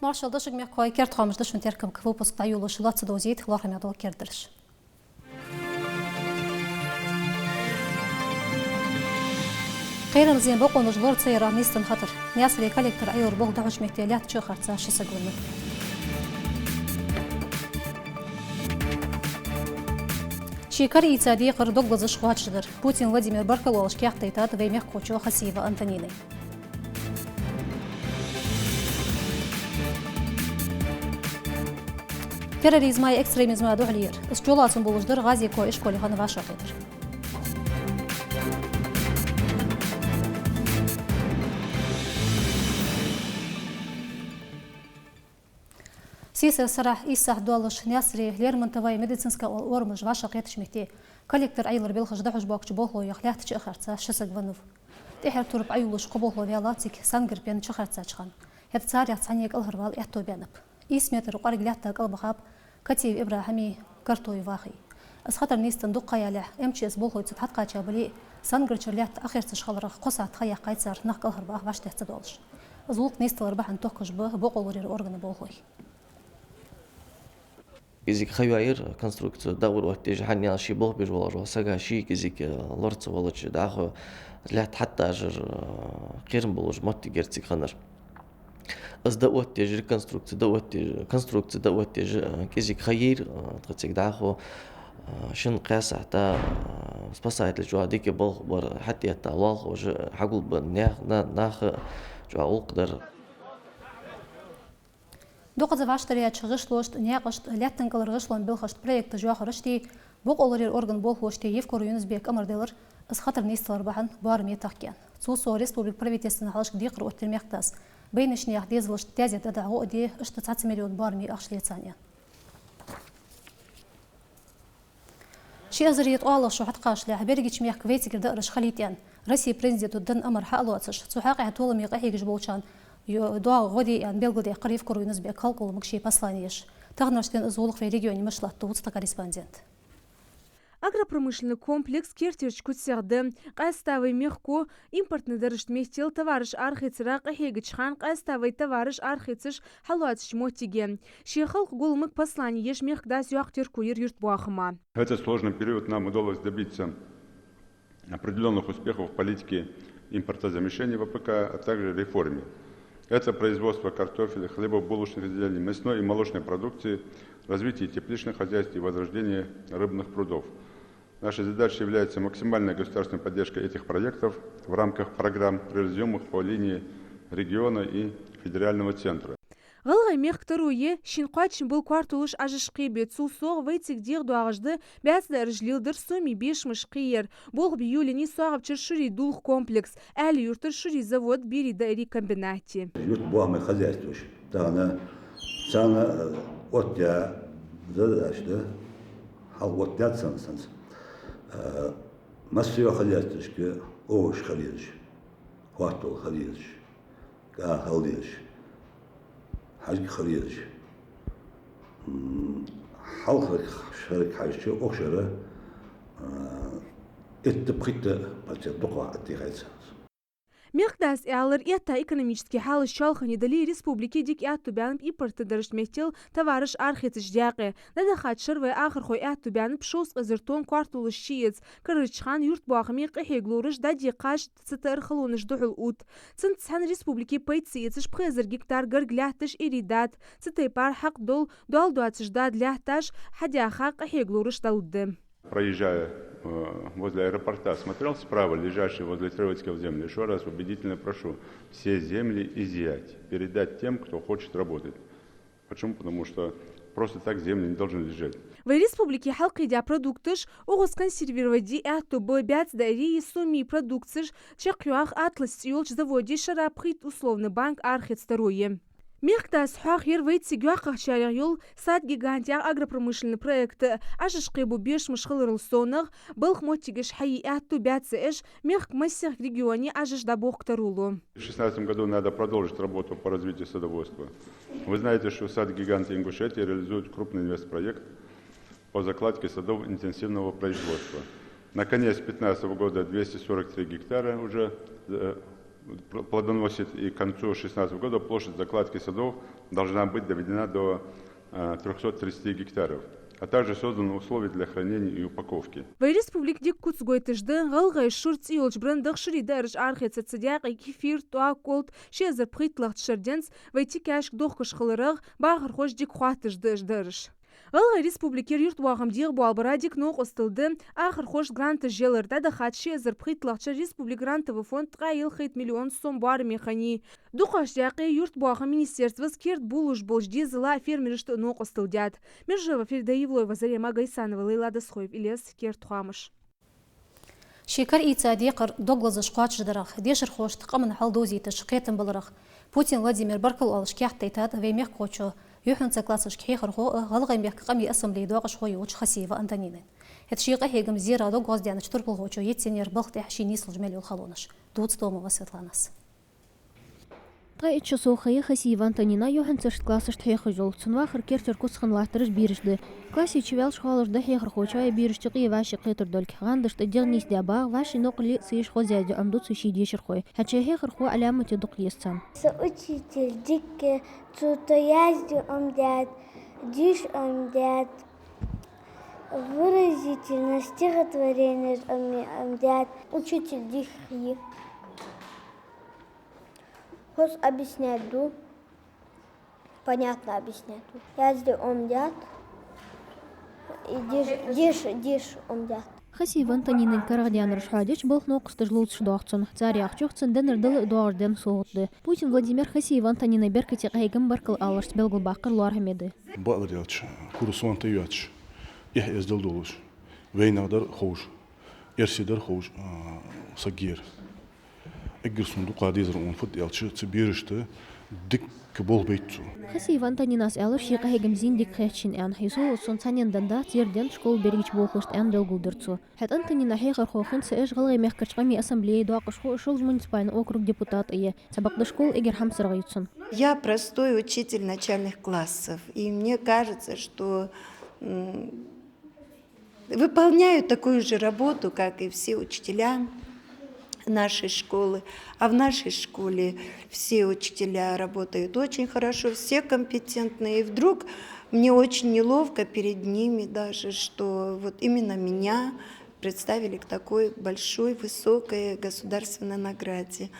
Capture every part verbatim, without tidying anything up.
Маршал да шуга, мехкахой. Керда хоамаш да шун теркама. Выпуск дӀайолалуш лоацца довзийт лоархӀаме дола кердараш. Кхерамзлен бокъонаш лора ца ярах нийсденна хатар. Наьсаре коллектор Ӏелар болх дӀахьоча метте лаьтта чу а харца ши саг веннав. Ший кара ийца декхар дог лазаш кхоачашдар. Путин Владимира баркал оалаш каьхат дайтад вай мехкахочо Хасиева Антонинай. Терроризмаи экстремизмаи духьале яр. Из чулоацам болаш дар ГӀазе-Кой ишколе хинна вӀашагӀкхетар. Сийсара сарахьа ийс сахьат доаллаш Наьсаре Лермонтовай медицински оал-, орамаш вӀашагӀкхетача метте коллектор Ӏелар белхаш дӀахьош боагӀача болхлоех лаьтта чу а харца ши саг веннав. ТӀехьара турпа Ӏойолалуш кхо болхло ваьлла цига сангар пен чухарцача хана. ХӀаьта царех цхьанне кӀалхарвала аьттув баьннаб. Ийс метр кӀоарга лаьтта кӀалбахаб Катиев ИбрахӀими Картоев Вахи. Из хатар нийсденна дукха ха ялалехь, МЧС болхлой цу тӀа хьатӀакхаьчабале а, сангарчара лаьтта Ӏохерцаш хиларах кхо сахьат ха яьккхай цар, нах кӀалхарбаха вӀаштӀехьа ца доалаш. Из гӀулакх нийсдалар бахьан тохкаш ба бокъо лораяра органа болхлой. КӀезига ха йоайир, конструкци дӀаоттаеш, хӀана аьлча ший болх беш волаш вола саг, ший кӀезига лора ца волча дӀахо лаьтта хьатӀадажар, кхерам болаш моттиг яр цига хиннар. Из дӀаоттаеш, реконструкци дӀаоттаеш, конструкци дӀаоттаеш, кӀезига ха йоайир тха цига дӀахо, шин-кхо сахьата спасателаш чӀоагӀа дика болх бир хьатӀаэтта, лоалахоша хьагулбенна, наьха, на-, наха чӀоагӀа гӀулакх дар. Дукхаза вӀаштӀехьдарча гӀишлошта, наькъашта, лаьттан кӀалхара гӀишлон белхашта проекташ йоахарашта, бокъо лораяра органа болхлошта Евкуров Юнус-Бека амар делар, из хатар нийсдалар бахьан боарам тахка. Цул совгӀа республика правительствона хьалхашка декхар оттадир мехкдас байнача наьха дезалашта таьзета дӀадахьа гӀо а де, иштта цхьацца миллион боарам ахча ле царна. Ши эзари ткъоалагӀа шу хьатӀакхачалехь берригача мехка вайцигара даараш хилийта аьнна, Россе президента денна амар хьа а лоацаш, цу хьакъехьа толаме къахьегаш болчарна ю-, доагӀа гӀо де аьнна белгалдаьккхар Евкуров Юнус-Бека Халкъа Гулламага ший посланеш. Таханарча дийнахьа из гӀулакх вай регионе мишта латт, дувц тха корреспондента. Агропромышленни комплекс керттерча куцех да. Къаьстта вай мехко импортни дарашта меттел товараш арахецара къахьегача хана къаьстта вай товараш арахецаш хьалоацача моттиге. Ший Халкъа Гуллама послани еш мехкдас йоккха терко йир юртбоахама. В этот сложный период нам удалось добиться определённых успехов в политике импортозамещения ВПК, а также реформе. Это производство картофеля, хлебобулочных изделий, мясной и молочной продукции, развитие тепличных хозяйств и возрождение рыбных прудов. Нашей задачей является максимальная государственная поддержка этих проектов в рамках программ, реализуемых по линии региона и федерального центра. ГӀалгӀай мехка таро я шийна кхоачам бола коартолаш Ӏажаш кхебе. Цул совгӀа вайцига дегӀадоагӀаш да баьцадаараш леладар, соми бешамаш кхеяр. Болх бе йолаеннай СоагӀапчара шурий дулха комплекс, Аьлий-Юртара шурий завод, берий даарий комбинати. Юртбоахамий хозяйстваш тахан царна, э, оттаяь задача да, хьалха оттадаьд царна санна. Э, массайолча хозяйствашка овощ хила езаш, коартол хила езаш, кӀа хила езаш, хьажкӀа хила езаш. М, хьалхарча шерага хьежача, укх шера, а, итт-пхийтта процент дукха оттаяьй царна. Мехкдас аьлар, этта экономически хьалаш чоалхане дале а, республике дика аьттув баьннаб импортни дарашта меттел товараш арахецача даькъе. ДӀадахача шера вай ахархой аьттув баьннаб шовзткъа эзар тонн коартолаш чуэца. Карарча хана юртбоахаме къахьега лоараш дӀадехкача цатар халонаш духьал ут. Цунца цхьана республике пайда ца эцаш пхи эзар гектар гарга лаьтташ эрий дад. Цу тайпара хьакъ дола, доал доацаш дада лаьтташ хьадаьха къахьега лоараш дӀалургда. Проезжая, э, возле аэропорта, смотрел справа лежащие возле Троицкого земли. Ещё раз убедительно прошу все земли изъять, передать тем, кто хочет работать. Почему? Потому что просто так земли не должны лежать. Вай республике хьалкхийдя продукташ, укхаза консервировать де аьттув ба баьцадаари, соми продукцеш чакхйоах «Атлас» цӀи йолча заводе шера пхийтта условни банк арахеца таро я. Мехкдас хьоахаяьр вайцига йоккхагӀчарех йола «Сад-гигант» яха агропромышленни проект. Ӏажаш кхебу бешамаш хиларал совгӀа, балха моттигаш хьае аьттув баьцадаьш, мехка массехк регионе Ӏажаш дӀабохка таро лу. В шестнадцатом году надо продолжить работу по развитию садоводства. Вы знаете, что «Сад-гигант» Ингушетии реализует крупный инвестпроект по закладке садов интенсивного производства. На конец пятнадцатого года двести сорок три гектара уже, э, Плодоносит, и к концу шестнадцатого года площадь закладки садов должна быть доведена до, э, трёхсот тридцати гектаров, а также созданы условия для хранения и упаковки. Вай республика дика куц гойташ да гӀалгӀай шура цӀи йолча брендах ширий даараш арахецар. Цу даькъе кефир, тӀоа, колт, ши эзар пхийтталагӀча шера денз вай тикашка дохкаш хиларах, бахархоша дика хоатташ да уж даараш. ГӀалгӀай Республикера юртбоахам дегӀабоалабара дика новкъостал да ахархошта гранташ ялар. ДӀадахача ши эзар пхийтталагӀча шера республика грантовый фонд ткъаь ялхайтта миллион сом боараме хиннай. Дукхача даькъе юртбоахама министерствос керда болалуш болча дезала а, фермерашта а новкъостал даьд. Мержоева Фирда, Евлоева Зарема, Гайсанова Лейла, Досхоев Ильяс, «Керда хоамаш». Ший кара ийца декхар дог лазаш кхоачашдарах, дешархошта къаман хьал довзийташ кхетам баларах Путин Владимира баркал оалаш каьхат дайтад вай мехкахочо, юххьанцарча классашка хьехархо а, ГӀалгӀай мехка къамий ассамблея доакъашхо йолча Хасиева Антонинайна. ХӀаьта ший къахьегам зера дог гӀоздаьннача турпалхочо ецценера балха тӀехьа ший нийслуш мел йола халонаш. Дувц Томова Светланас. Ткъаь итт шу совгӀа ха я Хасиева Антонина юххьанцарча классашта хьехаш йола. Цун вахара керттера куц хинна латтараш бераш да. Классе чу ваьлча ховш да хьехархочоа а, берашта юкъе а вӀаший кхетар долга. ГӀандашта дегӀ нийсдеш багӀа, вӀаший новкъарле а ца еш, хозъяздеш Ӏомаду цу ший дешархой. ХӀаьта ший хьехархо Ӏаламате дукха еза царна. Са учитель дика, цо тӀа язде Ӏомадаьд, деша Ӏомадаьд, выразительно стихотворенеш Ӏомадаьд. Учитель дика я. Хоза объяснять ду, понятно объяснять ду. Язде Ӏомадаьд, и деша, деша, деша Ӏомадаьд. Хасиева Антонинайна карагӀдаьннараш хьоадича, балха новкъосташ лувцаш доагӀа цунна. Цар яхачох, цун денар дала а доагӀаш денна совгӀат да. Путин Владимира Хасиева Антонинай беркате къахьегам баркал аларца белгалбаккхар лоархӀаме да. Бакъдар аьлча, кура сонта йоацаш, эхь-эздел долаш, вайнах дар ховш, эрсий дар ховш, а, саг яр. Эггара сона дукха дезар укхун фуд аьлча, цу берашта дика болх бейт цо. Хасиева Антонинас аьлар, ший къахьегам зийна дика хеташ я аьнна. Из совгӀат цунна цхьаннена денна дац, ер денна школа бергача болхлошта аьнна белгалдир цо. ХӀаьта Антонина хьехархо хинна ца Ӏеш, ГӀалгӀай мехкарча къамий ассамблея доакъашхо а, Шолжа муниципальни округа депутат а я. Цхьабакъда школа эггара хьамсарагӀа я цун. Я простой учитель начальных классов, и мне кажется, что, м, выполняю такую же работу, как и все учителя нашей школы. А в нашей школе все учителя работают очень хорошо, все компетентные. И вдруг мне очень неловко перед ними даже, что вот именно меня представили к такой большой, высокой государственной награде.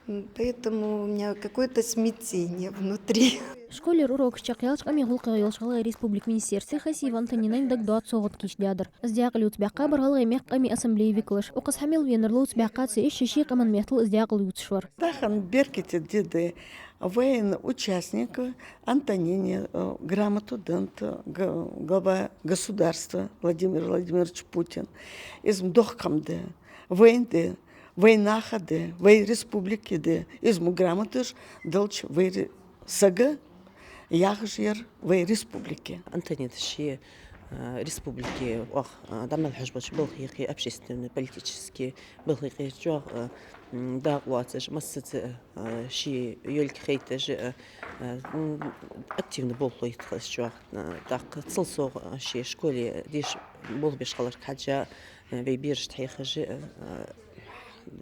М, поэтому у меня какое-то смятение внутри. Школера урокаш чакхъяьлча, къаман гӀулакхех йолча ГӀалгӀай Республика министерстве Хасиева Антонинайна дагадоаца совгӀат кийчдаьдар. Из даькъала ювцабаьккхабар ГӀалгӀай мехка къамий ассамблея викалаш. Укхаза хьа мел венар лувцабаьккха ца Ӏеш, ший къаман меттала из даькъала ювцаш вар. Тахан беркате ди да, вайна участника Антонине, э, грамоту деннад, э, г-, глава государства Владимир Владимирович Путин. Из-м дохкам да, вайна да, вай наха да, вай республике да. Из-м грамоташ делча вай ре-, сага яхаш яр вай республике. Антонина ший, а, республике оаха, а, дӀа мел хьожаш болча балхий юкъе, общественный, политический балхий юкъе чӀоагӀа, а, м, дакъа лоацаш, массаза, а, ший йолга хайташ, а, а, м, активни болх лойта хозаш чӀоагӀа, а, тӀаккха цул совгӀа, а, ший школе деша болх беш хиларга хьежжа, а, вай берашта хьехаш, а, а,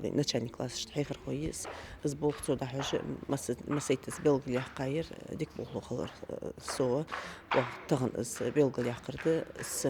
вай начальни классашта хьехархо я из. Из болх цо дӀахьош, масса-, массайтта из белгалъяьккхаяр, дика болхло хилар, а, совгӀа. Оаха тахан из белгалъяккхар да, из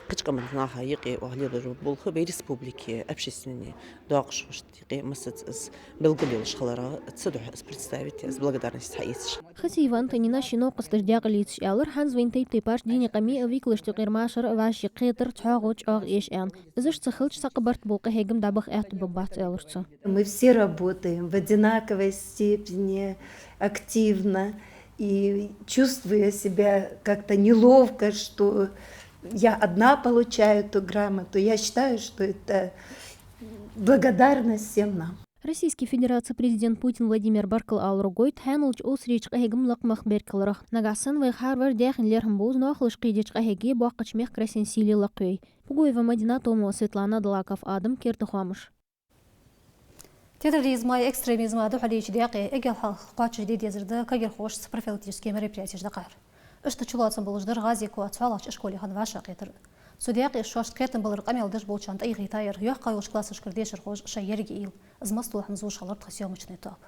кхыча къаман наха юкъе оаха лелаеш йола болх вай республике общественни доакъашхошта юкъе массаза из белгалъелаш хиларах, цудухьа из представить, из благодарность хьаэцаш. Хасиева Антонина ший новкъосташ даькъала ювцаш аьлар, хӀанз вайна тайп-тайпарча дини къамий а, викалашта юкъера машар а, вӀаший кхетар, цхьоагӀо чӀоагӀа эш аьнна. Из ца хилча, цхьаккха барт бола къахьегам дӀабаха аьттув бац, аьлар цо. Мы все работаем в одинаковой степени активно, и чувствую себя как-то неловко, что я одна получаю эту грамоту. Я считаю, что это благодарность всем нам. Российски Федераце Президента Путин Владимира баркал аларах гойту хьаьналча Усрийча къахьегам лакха мах беркаларах. Нагахьа санна вайх хӀаравар даьхен лерхӀам бовза, ноахалашка кхийдеча къахьеге боккхача мехка Россен сийле лакхъяй. Пугоева Мадина, Томова Светлана, Далаков Адам, «Керда хоамаш». Терроризма а, экстремизма а духьале йолча даькъе эггара хьалха кхоачашде дезар да кагирхошца профилактически мероприятеш дӀакхахьар. Иштта чулоацам болаш дар ГӀазе-Коа цхьоалагӀча школе хинна вӀашагӀкхетар. Цу даькъе шоашта кхетам балара къамаьл деш болчарна тӀаийхийтаяр йоккхагӀйолча классашкара дешархоша шоай еррига уйла. Из массадола хӀама зувш хилар тха съёмочни тоаба.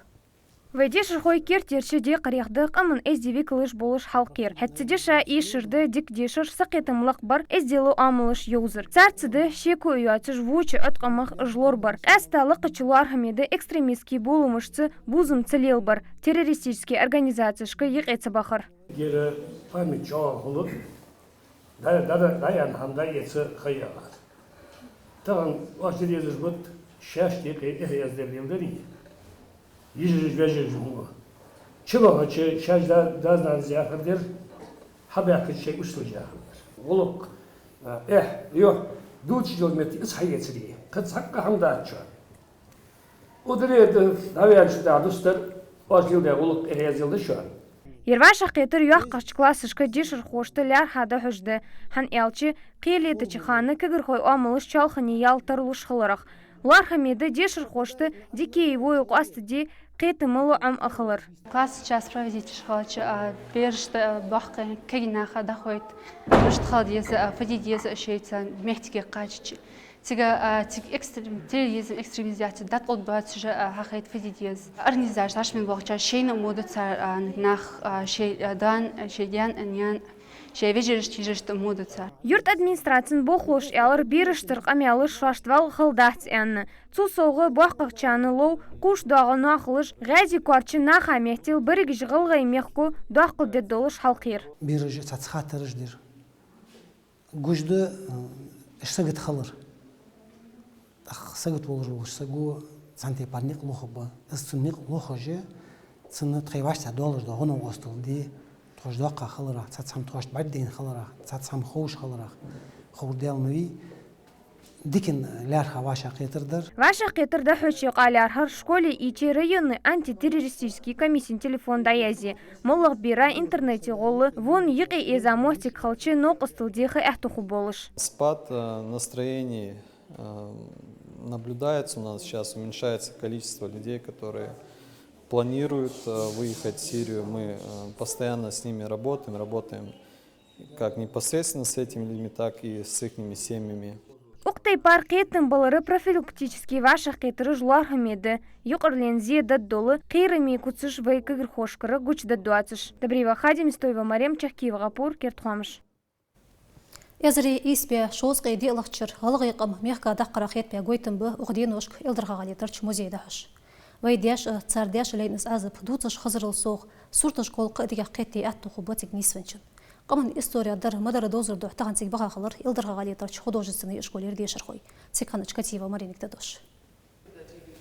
Вай дешархой кертерча декхарех да къаман эздий викалаш болаш хьалкхер. ХӀаьта цу деша эшар да дика дешар, сакхетам лакхбар, эздела оамалаш йовзар. Царца да шеко а йоацаш воча Ӏоткъамах уж лорабар. Къаьстта лакхача лоархӀаме да экстремистски боламашца бувзам ца лелабар, террористически организацешка юкъе ца бахар. Гера память чӀоагӀа хул. Да, да, да, да, ян хӀама да, эца хайяла. Тахан оаш дерезаш бут, шаьш декъе эхь яздаь леладари. Йижараш, вежараш хӀума. Чулоахача шаьш да, дазнанас яхар дер, хьабаьхкача шоай учителаш яхар дер. ГӀулакх, а, эхь, йо, дувцаш йола метте из хьаэцари. Кхы цхьаккха хӀама дац чу. Удале да, наверное, шо да дустар, оаш леладаь гӀулакх эхь яздаь да шоана. Ер вӀашагӀкхетар йоккхагӀча классашка дешархошта лаьрхӀа дӀахьош да, хӀана аьлча кхы летача хана кагирхой оамалаш чоалхане яла тарлуш хиларах. ЛоархӀаме да дешархошта дикеи вои къоастаде кхетамал Ӏомахалар. Класс час проводить хилча, а, берашта, а, боккхий кагий наха дӀахойт, мишта хила деза, а, фу де деза шоайца моттиге кхаччалца. Цига, а, цига экстрем-, терроризм, экстремизаци дӀатӀалургдоацаш, а, хьахайт фу де деза. Организацеш хьашт мел болча шоайна а мо ду цар, а, нах, а, шоай, а, даьна, шоай даьна, наьна, шоай вежарашта, йижарашта а мо ду цар. Юрта администрацен болхлоша аьлар, бераштара къамаьлаш шоашта вӀалла хала дац аьнна. Цул совгӀа боккхагӀчарна лов кхувш доагӀа ноахалаш, гӀаьзи корча наха меттел берригаш ГӀалгӀай мехка доккхал дергдолаш хьалкхер. Бераша цхьацца хаттараш дир. Гуш да, э, уж сагота хилар. ТӀаккха сагота волаш волча саго цхьан тайпара никъ лохаргба. Из цун никъ лохаш, цунна тхоай вӀаштӀехьа долаш дола гӀо-новкъостал де, тхоашта доккха хиларах, цхьацца хӀама тхоашта бӀаргадайна хиларах, цхьацца хӀама ховш хиларах, ховргдаьннад. Дикан лаьрхӀа вӀашагӀкхетар дар. ВӀашагӀкхетар дӀахьоча юкъа лаьрхӀар школе ийча районни антитеррористически комиссен телефон дӀаязъе. МоллагӀа бера интернете гӀолла вон юкъе эза моттиг хилча новкъостал деха аьттув хургболаш. Спад, э, настроений, э, наблюдается у нас сейчас, уменьшается количество людей, которые планируют, э, выехать в Сирию. Мы, э, постоянно с ними работаем, работаем как непосредственно с этими людьми, так и с ихними семьями. Укх тайпара кхетам балара профилактически вӀашагӀкхетараш лоархӀаме да, юкъарлен зе дергдола кхераме куцаш вай кагирхошкара гучадергдоацаш. Добриева Хадим, Истоева Марем, Чахкиев ГӀапур, «Керда хоамаш». Эзари ийс бӀаь шовзткъеи диълагӀча шера ГӀалгӀай къам мехка даккхара хетабаь гойтам ба укх деношка Эльдарха-ГӀалий тӀарча музее дӀахьош. Вай даьша а, цар даьша лайна из Ӏазап дувцаш хазарал совгӀа, сурташка гӀолла кхы а дикагӀа кхетаде аьттув хургба цига нийсвенначунна. Къаман историх дар ма дарра довзар духьа тахан цига баха хилар Эльдарха-ГӀалий тӀарча художественни школера дешархой. Цига хиннача Катиева Маринага да дош.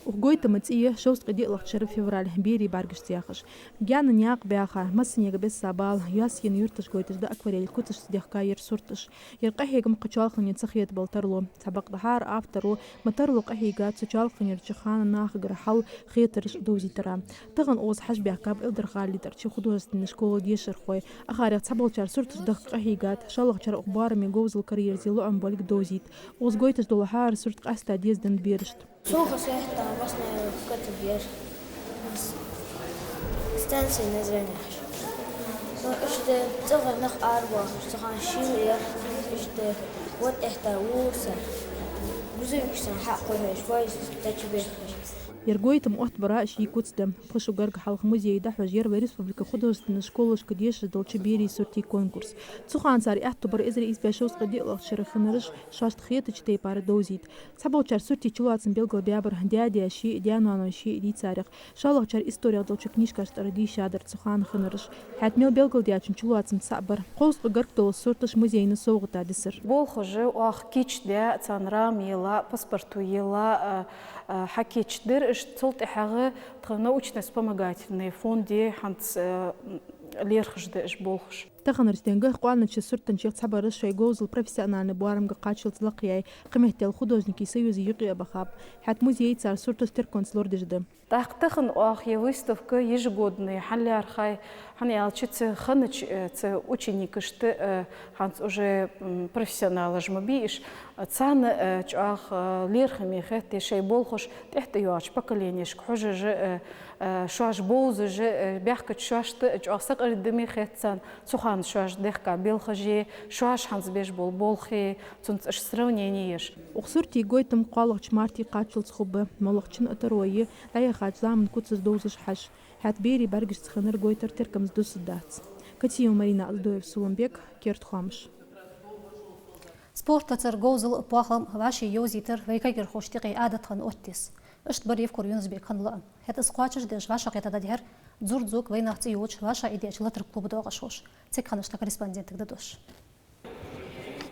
Укх гойтама цӀи я шовзткъеи диълагӀча шера февраль, берий бӀаргашца яхаш. Гаьна наькъа баьха, массанега бесса бала, йоассаенна юрташ гойташ да акварель куцашца дехка ер сурташ. Ер къахьегам кхы чоалхане ца хетабала тарлу. Цхьабакъда хӀара авторо ма тарлу къахьийга цу чоалханерча хана нахагара хьал, хетараш довзийтара. Тахан укхаза хьажбаьхкаб Эльдарха-ГӀалий тӀарча художественни школа дешархой. Ахарех цхьаболчар сурташ дахка къахьийгад, шоллагӀчар укх боараме говзал караерзе лоӀам болга довзийт. Укхаза гойташ дола хӀара сурт къаьстта дезаденнад берашта. Сога сехта массане катаб ер. Станция Назрань яхаш. Ну, иштта цӀагӀара нах арабоахаш, цу хана шийла яр, иштта вот это урса. Грузовикаш санна хьакхухьаш, поезд тача бехаш. Ер гойтам оттабара ший куц да. Пхи шу гарга хьалха музее дӀахьош яр вай республика художественни школашка дешаш долча берий суртий конкурс. Цу хана цар аьттув бир эзари ийс бӀаь шовзткъеи диълагӀча шера хиннараш шоашта хетача тайпара довзийт. Цхьаболчар суртий чулоацам белгалбаьбар даь-даьши, даь-ноанойши дийцарех. ШоллагӀчар историх долча книжкаш тӀара дийшадар цу хана хиннараш. ХӀаьта мел белгалдаьчун чулоацам цаӀ бар. Кховзткъа гарга дола сурташ музейна совгӀата дисар. Болхаш оаха кийчдаь, царна рама елла, паспорт елла, а, а, хьакийчдир уж, цул тӀехьагӀа тха научно-вспомогательни фонде хӀанз, а, лерхӀаш да уж болхаш. Таханарча денга кхоанача суртанчех цхьабараш шоай говзал профессиональни боарамга кхаччалца лакхъяьй, кхыметтел художникий союзе юкъе а бахаб. ХӀаьта музее цар сурташ терконца лорадеш да. ТӀаккха тахан оаха ер выставка ежегодни хӀана лаьрхӀай, хӀана аьлча цу хиннача, э, цу ученикашта, э, хӀанз уже, м, профессионалаш ма бий уж, царна, э, чӀоагӀа, э, лерхӀаме хет шоай болхаш тӀехьтӀайоагӀача поколенешка хьожаш, э, э, шоаш бовзаш, э, баьхкача шоашта чӀоагӀа сакъердаме хет царна. Цу хана Шоаш дехка белхаши, шоаш хӀанз беш бола болхи, цунца иштта сравнени еш. Укх суртий гойтам кхоалагӀча марте кхаччалца хургба, моллагӀчун а таро а, дӀаяхача заман куцаш довзаш хьажа. ХӀаьта берий бӀаргашца хиннар гойтар теркамца дусаргдац. Катиева Марина, Аздоев Сулумбек, «Керда хоамаш». Спорт лацар говзал а боахам а вӀаший йовзийтар вай кагирхошта юкъе Ӏадат хинна оттадаьд. Иштта бар Евкуров Юнус-Бека хинна лоӀам. ХӀаьта из кхоачашдеш вӀашагӀкхета дӀадихьар «Дзурдзук» вайнаха цӀи йолча вӀашагӀа идеача латара клуба доакъашхоша. Цига хиннача корреспондентага да дош.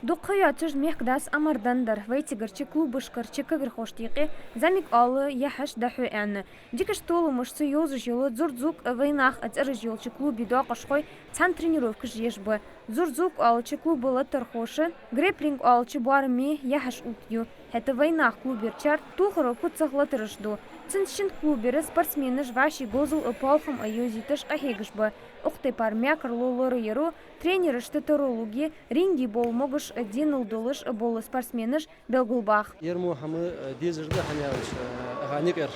Дукха ха йоацаш мехкдас амар даьдар вай цигарча клубашкарча кагирхошта юкъе зӀамига оала яхьаш дӀахьо аьнна. Дикача толамашца йовзаш йола «Дзурдзук» а «Вайнах» а цӀераш йолча клуба доакъашхой цхьана тренировкаш еш ба. «Дзурдзук» оалача клуба латархоша грэпплинг оалача боараме яхьаш оттаю. ХӀаьта «Вайнах» клуберчар тохара куцах латараш ду. Цун шин клубера спортсменаш вӀаший говзал а боахам а йовзийташ къахьегаш ба. Укх тайпара мекарло лораяро тренерашта таро лургья ринге бола могаш а денал долаш а бола спортсменаш белгалбаха. Ер мо хӀама, э, дезаш да, хӀана аьлча, э, укх наькъара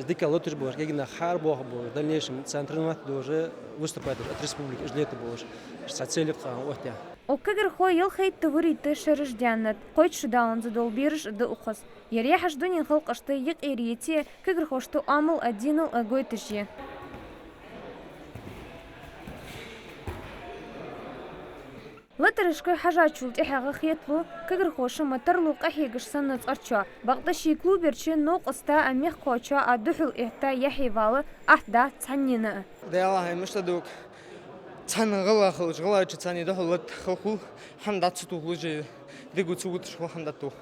дика латараш болаш, кагий нах хьабоахаш болаш, в дальнейшем царна тренировать долаш, выступать долаш, от республики из лета болаш, цхьа цели кхаан оттадаь. Укх кагирхой ялхайтта-вурийтта шераш даьннад, кхойтта шу даланза дола бераш а да укхаза. Ер яхьаш дунен халкъашта юкъера еце, кагирхошта оамал а денал а гойташ я. Латарашка хьажачул тӀехьагӀа хеталу, кагирхоша ма тарлу къахьегаш санна цӀерчоа. Бакъда ший клуберча новкъоста а мехкахочоа а духьал этта яхье вала атта дац цхьаннена а. Даьла хьай мишта дог. Цхьана гӀалгӀа хилча, гӀалгӀача цхьанне духьал лата хала хул, хӀама дӀа ца тохалуш, дего ца вуташ хул хӀама дӀатох.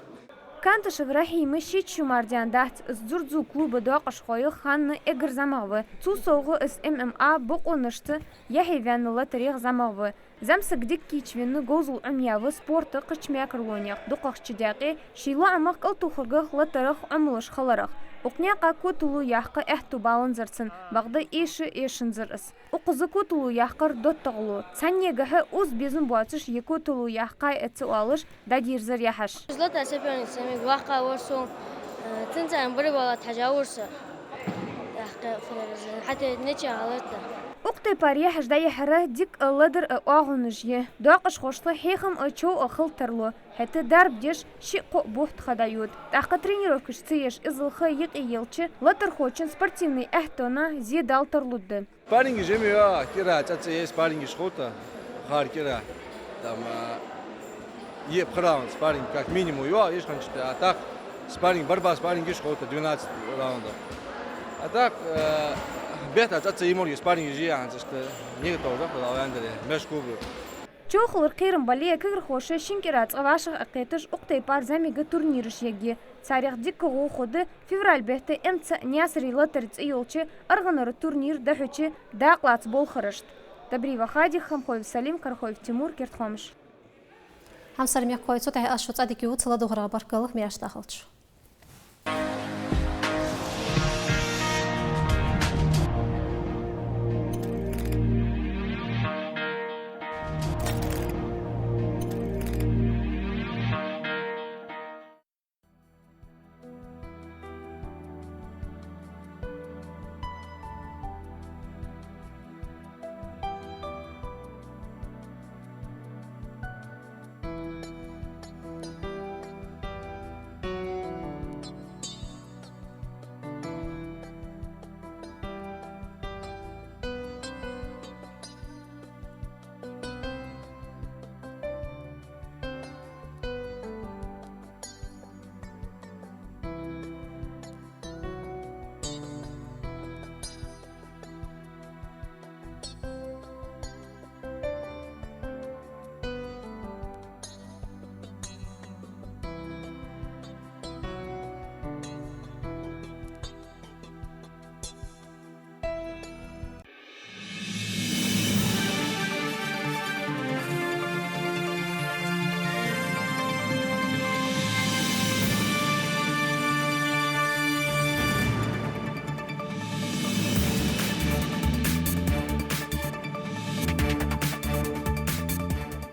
Канташев Рахьима шийтта шу мара даьннадац из «Дзурдзук» клуба доакъашхоех хинна эггара зӀамагӀа ва. Цул совгӀа из ММА бокъонашца яхье ваьнна латарех зӀамагӀа ва. ЗӀамсаг дика кийчвенна говзал Ӏомаяь ва спорта кхыча мекарлонех, дукхагӀча даькъе ший лоӀамах, кӀалтохаргах, латарах Ӏомалуш хиларах. Укх наькъа котало яккха аьттув баланзар цун, бакъда эша эшанзар из. Укхаза котало яккхар доттагӀа лу. Цхьаннегахьа укхаза безам боацаш е котало яккхай а ца оалаш, дӀадийрзар яхьаш. Из лата соперница мег ваккха вар со, э, цинцара борьба лата хьажа вар со. Яккха фунараз, хӀаьта неча гӀаларта. Укх тайпара яхьаш дӀаяхьара дика а ледара а оагӀонаш я. Доакъашхошта хьехам а чов а хила тарлу. ХӀаьта дарба деш шиъ-кхоъ бутт ха дӀайода. ТӀаккха тренировкаш ца еш иззал ха юкъе елча, латархочун спортивни аьттонна зе дала тарлу да. Спаррингаш ма йоагӀа, кӀира цӀацӀа е спаррингаш хул тха, хӀара кӀира. Там, а, е пхи раунд спарринг как минимум йоагӀа, ишханча, а так спарринг, борьба спаррингаш хул тха двенадцать раундов. А так, э, бетта цӀацӀа е морги спаррингаш е хӀанз иштта, не готов да, хӀала вандаре, меш кубру. Чоахалара кхерам бале, кагирхоша шин кӀира цкъа вӀашагӀкхеташ укх тайпара зӀамига турнираш ергья. Царех дикка гӀо хургда февраль бетта М Ц Наьсаре латара цӀи йолча аргӀанара турнир дӀахьоча дакъа лаца болхарашта. Добриева Хади, Хамхоев Салим, Кархоев Тимур, «Керда хоамаш». Хьамсара мехкахой, цу тӀа аз шуца дика ювц, ладувгӀарах баркал, маьрша дахалда шо.